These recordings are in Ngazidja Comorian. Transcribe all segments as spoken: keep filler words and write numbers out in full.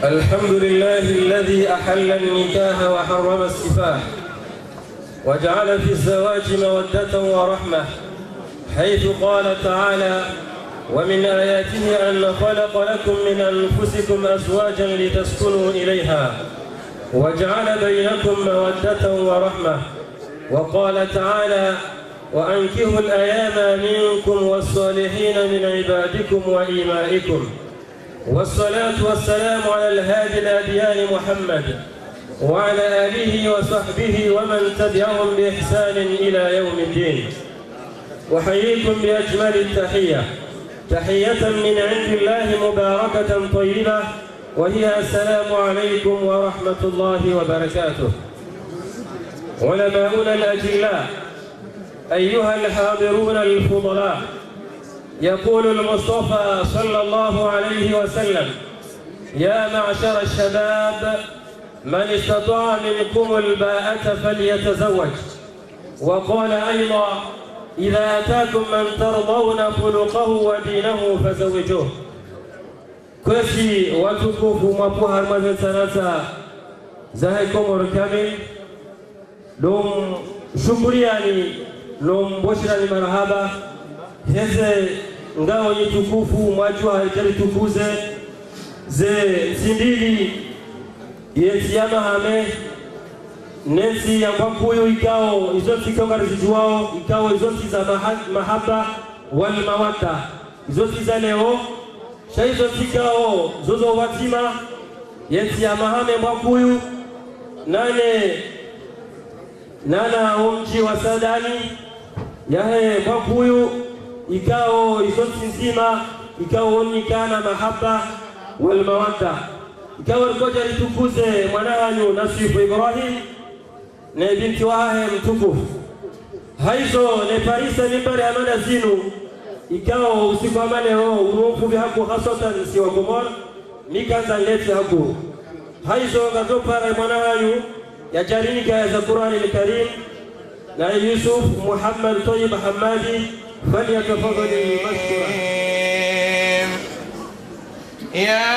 الحمد لله الذي أحل النكاح وحرم السفاح، وجعل في الزواج مودة ورحمة، حيث قال تعالى: "ومن آياته أن خلق لكم من أنفسكم أزواجا لتسكنوا إليها، وجعل بينكم مودة ورحمة". وقال تعالى: "وأنكحوا الأيامى منكم والصالحين من عبادكم وإمائكم". والصلاة والسلام على الهادي الأديان محمد وعلى آله وصحبه ومن تبعهم بإحسان إلى يوم الدين. أحييكم بأجمل التحية، تحية من عند الله مباركة طيبة، وهي: "السلام عليكم ورحمة الله وبركاته". علماؤنا الأجلاء، أيها الحاضرون الفضلاء، يقول المصطفى صلى الله عليه وسلم: "يا معشر الشباب، من استطاع منكم الباءة فليتزوج". وقال أيضا: "إذا أتاكم من ترضون خلقه ودينه فزوجوه". Kwezi watukufu mwapuha harumwa ze ntsanatsa zahe Komori kamili, ndo mshukuriani, ndo mboshirani marahaba, heze ngao nyi tukufu mwadjuha ridja ritukuze ze ntsi mbili, ye ntsi ya Mahame, ne ntsi ya Mbwakuyu, ikao izo ntsi ikao ngarizidjuwao, ikao izo ntsi za maha-, mahaba wal mawadda. Izo ntsi za leo, sha izo ntsi ikao zozo watima, ye ntsi ya Mahame Mbwakuyu, nane, nana wo mdji wa Saadani, yahe Mbwakuyu, ikao izo ntsi ndzima, ikao wonikana mahaba wal mawadda. Ikao rikodja ritukuze mwana hanyu Naswifu Ibrahim, ne binti wahahe mtukufu. Haizo, ne parisa mimbari ya mana zinu, ikao usiku wa maleo, uno mfuvi haku haswatan si wa Komori, mi kandza ngeti haku. Haizo, ngazo para mwana hanyu, yadjarinika ya za Qur'an al-Karim, na Yusuf Muhammad Tayyib Hamadi, فليتفضل مشكورا. يا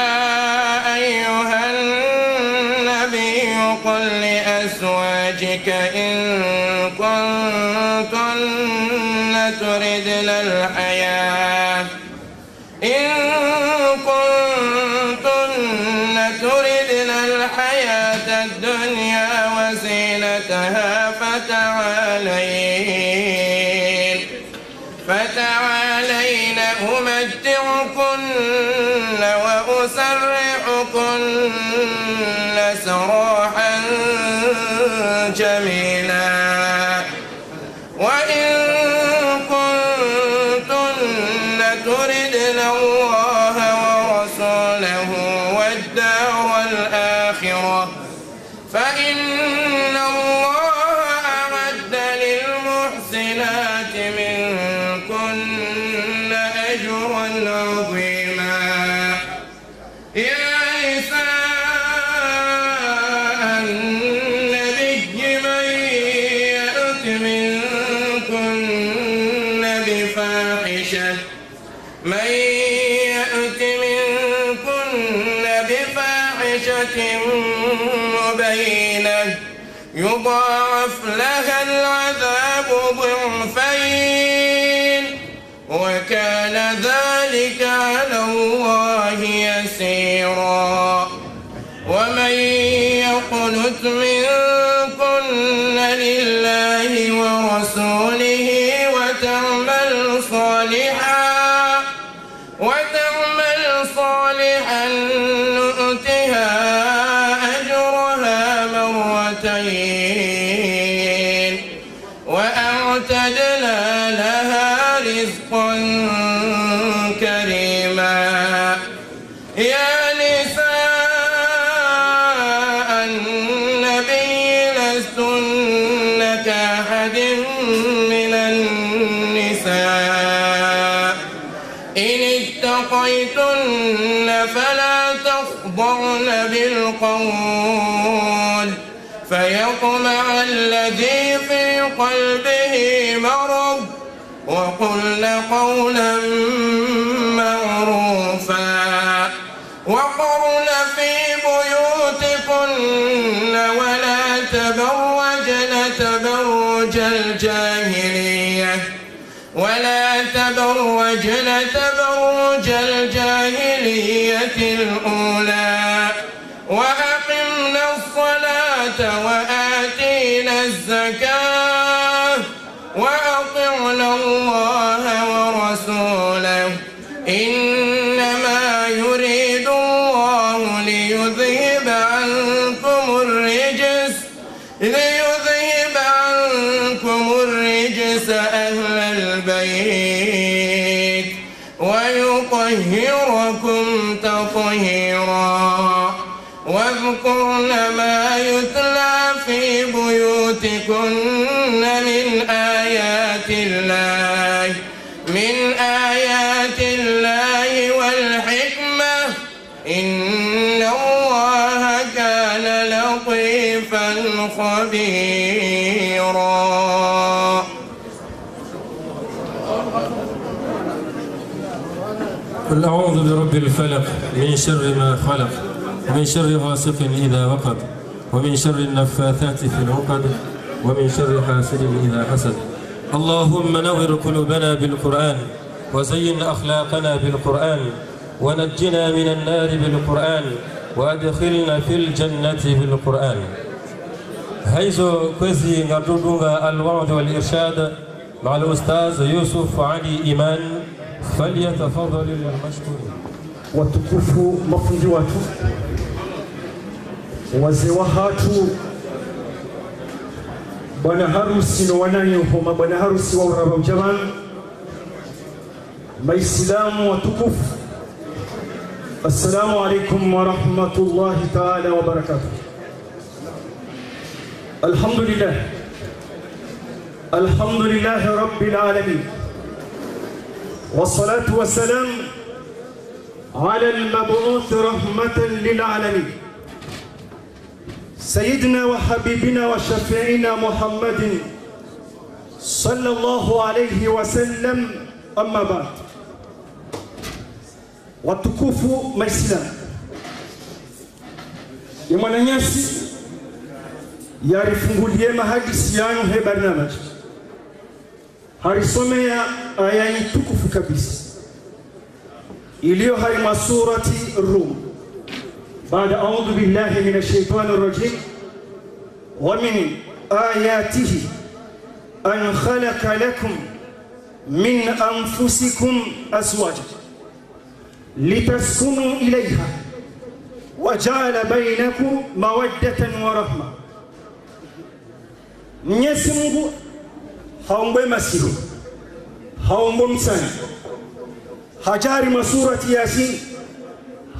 أيها النبي قل لأزواجك إن كنتن تردن الحياة، إن كنتن تردن الحياة الدنيا وزينتها فتعالين، فتعالين أمتعكن وأسرحكن سراحا جميلا. وإن كنتن تردن الله ورسوله والدار الآخرة فإن الله أعد للمحسنات منكن أجرا عظيما. يا نساء النبي من يأت منكن بفاحشة من يأت منكن بفاحشة مبينة يضاعف لها العذاب ضعفين وكان ذلك على الله يسيرا. ومن يقنت منكن لله ورسوله وتعمل صالحا، وتعمل صالحا نؤتها أجرها مرتين وأعتدنا لها رزقا كريما. يا نساء النبي لستن كأحد من النساء إن اتقيتن فلا تخضعن بالقول فيطمع الذي في قلبه مرض وقلن قولا معروفا. وقرن في الجاهلية، ولا تبرجن تبرج الجاهلية الأولى، وأقمنا الصلاة وآتينا الزكاة وأطعنا الله ورسوله، إنما يريد الله ليذهب عنكم الرجس، ليذهب عنكم الرجس أهل البيت ويطهركم تطهيرا. واذكرن ما يتلى في بيوتكن من آيات الله، من آيات الله والحكمة، إن الله كان لطيفا خبيرا. قل أعوذ برب الفلق، من شر ما خلق، ومن شر غاسق إذا وقب، ومن شر النفاثات في العقد، ومن شر حاسد إذا حسد. اللهم نور قلوبنا بالقرآن، وزين أخلاقنا بالقرآن، ونجنا من النار بالقرآن، وأدخلنا في الجنة بالقرآن. Haizo kwezi ngarudunga الوعظ والإرشاد مع الأستاذ يوسف علي إيمان، فليتفضل مشكورا. Watukufu mafundi watru, wazee wahatru, bwana harusi no wananyaho, mabwana harusi wa uraba udja pvanu, Maislamu watukufu, السلام عليكم ورحمة الله تعالى وبركاته. الحمد لله. الحمد لله رب العالمين. والصلاة والسلام على المبعوث رحمة للعالمين. سيدنا وحبيبنا وشفيعنا محمد صلى الله عليه وسلم، أما بعد. Watukufu Maislamu, ye mwananyasi yarifungulie mahadisi yanu he barnamaji, harisomea aya ntukufu kabisa iliyo harimwa surati Rum, baada أعوذ بالله من الشيطان الرجيم، ومن آياته أن خلق لكم من أنفسكم أزواجا لتسكنوا إليها وجعل بينكم مودة ورحمة. Mnyezi Mungu haumba emasihu, haumba omtsana, hadja harimwa surati Yasin,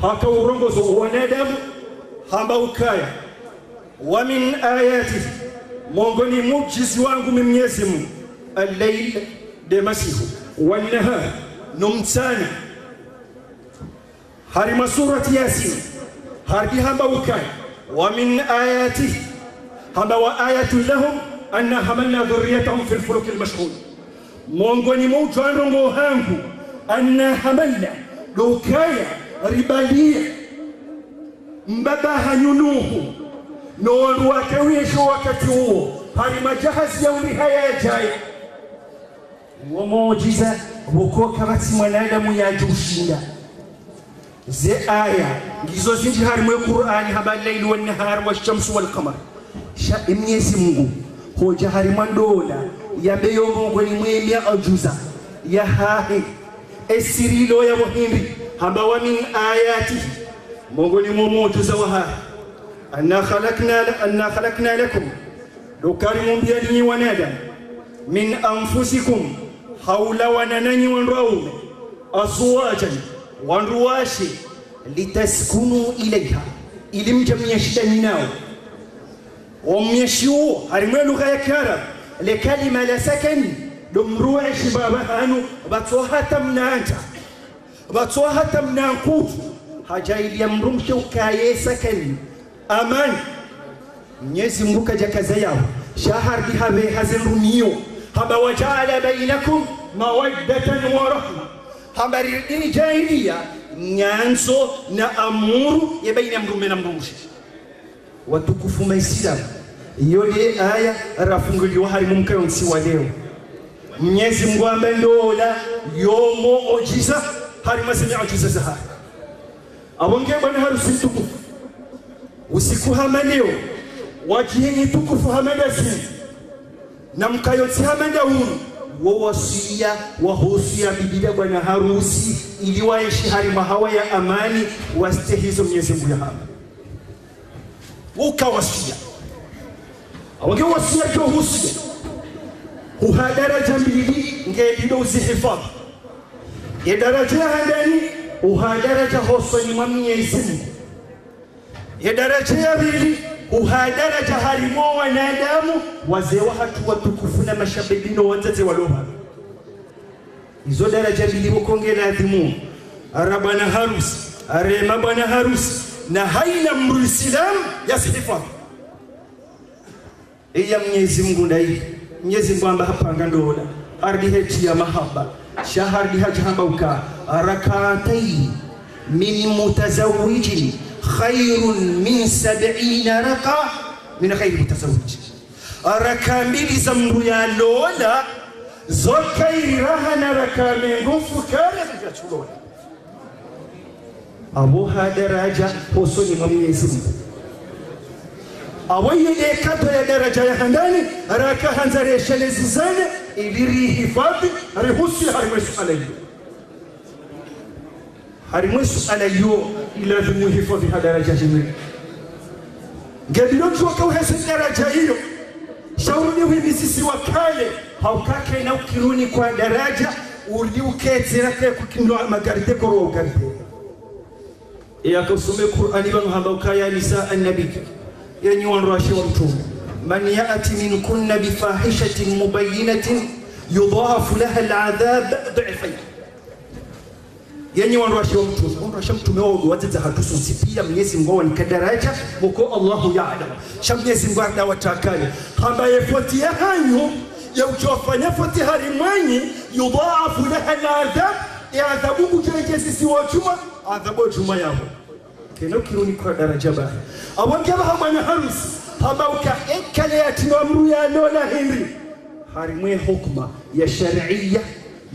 haka urongozo wanadamu, hamba ukaya, ومن آياته, mongoni mwa ujuzi wangu mi Mnyezi Mungu, الليل, nde masihu, والنهار, no mtsana. Harimwa surati Yasin, harudi hamba ukaya, ومن آياته, hamba وآية لهم أنا حملنا ذريتهم في الفلك المشحون. Mongoni mwa udjuwa ndrongoo hangu, أنا حملنا, ndo ukaya ribalia mbaba hanyu Nuhu, no wandru wake wesho wakati uwo, harimwa djahazi ya uriha yadjaya. Wo muujiza, pvoko kapvatsi mwanadamu yadjo ushinda. Ze aya ngizo zindji harimwa ye Kur'ani, hamba الليل والنهار والشمس والقمر. Sha ye Mnyezi Mungu, hodja harimwa ndola, yambe yo mongoni mwe miujiza yahahe, esiri ilo ya pvo hindri, hamba ومن آياته, mongoni mwa muujiza wahahe, أنا خلقنا ل-، أنا خلقنا لكم, ndo ukaya rimumbiani nyi wanadamu, من أنفسكم, ha ulawana nanyi wandru waume, أزواجا, wandru washe, لتسكنوا إليها, ili mdje mnyeshi ndani nawo. Wo mnyeshi uwo, harimwa ye lugha ya kiarabu, le kalima la sakani, ndo mdru weshi mbaba hanu, pvatsoha hata mnandza, pvatsoha hata mnankutu, hadja ili ya mdrumshe ukaye sakani, amani. Mnyezi Mungu kadja kaza yawo, sha harudi hapveha ze ndrumio, hamba وجعل بينكم مودة ورحمة. Hamba ri-, ridjaaliya nyandzo na amour ye baina mdrume na mdrumshe. Watukufu Maislamu, Iyo nde aya rafunguliwa harimwa mkayo ntsi wa leo. Mnyezi Mngu hamba ndola yo muujiza harimwa ze miujiza zahahe. Apvo nge bwana harusi mtukufu, usiku hama leo, wadjiheni tukufu hama nda zinu, na mkayo ntsi hama nda unu, wo wasiya wahusu ya bibi nda bwana harusi, ili waenshi harimwa hawa ya amani, wastehi zo Mnyezi Mngu yahamba. Uka wasiya. Apvo nge wasiya djo husiya. Huha daraja mbili nge ndido uzihifadhwi. Ye daraja ya handani, uha daraja hosoni mwa Mnyezi Mngu. Ye daraja ya pvili, uha daraja harimwa wanadamu, wazee wahatru watukufu na mashababi no wadzadze walo pvanu. Izo daraja mbili pvoko nge ladhimu, ara bwana harusi, arema bwana harusi, na haina mdru Islamu yazihifadhwi. Iya Mnyezi Mngu ndayi, Mnyezi Mngu hamba hapvanga ndola, harudi hetiya mahaba, sha harudi hadja hamba uka, ركعتين من متزوج خير من سبعين ركعة من غير متزوج. Raka mbili za mdru yalola, zo kheri raha na raka mengo mfukare zidja tsulola. Apvo ha daraja hosoni mwa Mnyezi Mngu. Apvo iyo nde kado ya daraja ya handani, raka handza reshelezi zane, ili rihifadhwi, rihusiye harimwa ye suala iyo. Harimwa ye suala iyo, iladhimu uhifadhwi ha daraja himwe. Nge bilo tsuka uhese daraja iyo, sha urudi uhimizisi wa kale, hauka kena ukiruni kwa daraja, urudi uketsera ke kukindo magarde koro ugarde. Iya ka usome Kur'ani pvanu hamba uka يا نساء النبي, yenyi wandruwashe wa mtrume, من يأت منكن بفاحشة مبينة يضاعف لها العذاب ضعفين. Yenyi wandruwashe wa mtrume, wandruwashe wa mtrume wao ndo wadzadze hatru sontsi piya Mnyezi Mngu hawanika daraja, pvoko Allahu ya'lam. Sha Mnyezi Mngu harudi hawatakaye. Hamba ye foti yahanyu, ye udjo fanya foti harimwa nyi, يضاعف لها العذاب, ye adhabu ngudjo yedjezisiwa djumwa, adhabu djumwa yapvo. Kena ukiruni kwa daraja bahi. Apvo nge pvaha bwana harusi, hamba uka eka le yatrina mdru yalola hindri. Harimwa ye hukuma ya sharia,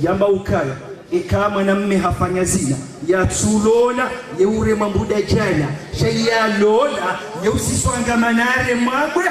yamba ukaya, eka mwanamme hafanya zina, yatsulola, ye uremwa mbuda djana, sha yalola, ye usiswa ngamana aremwa bwe.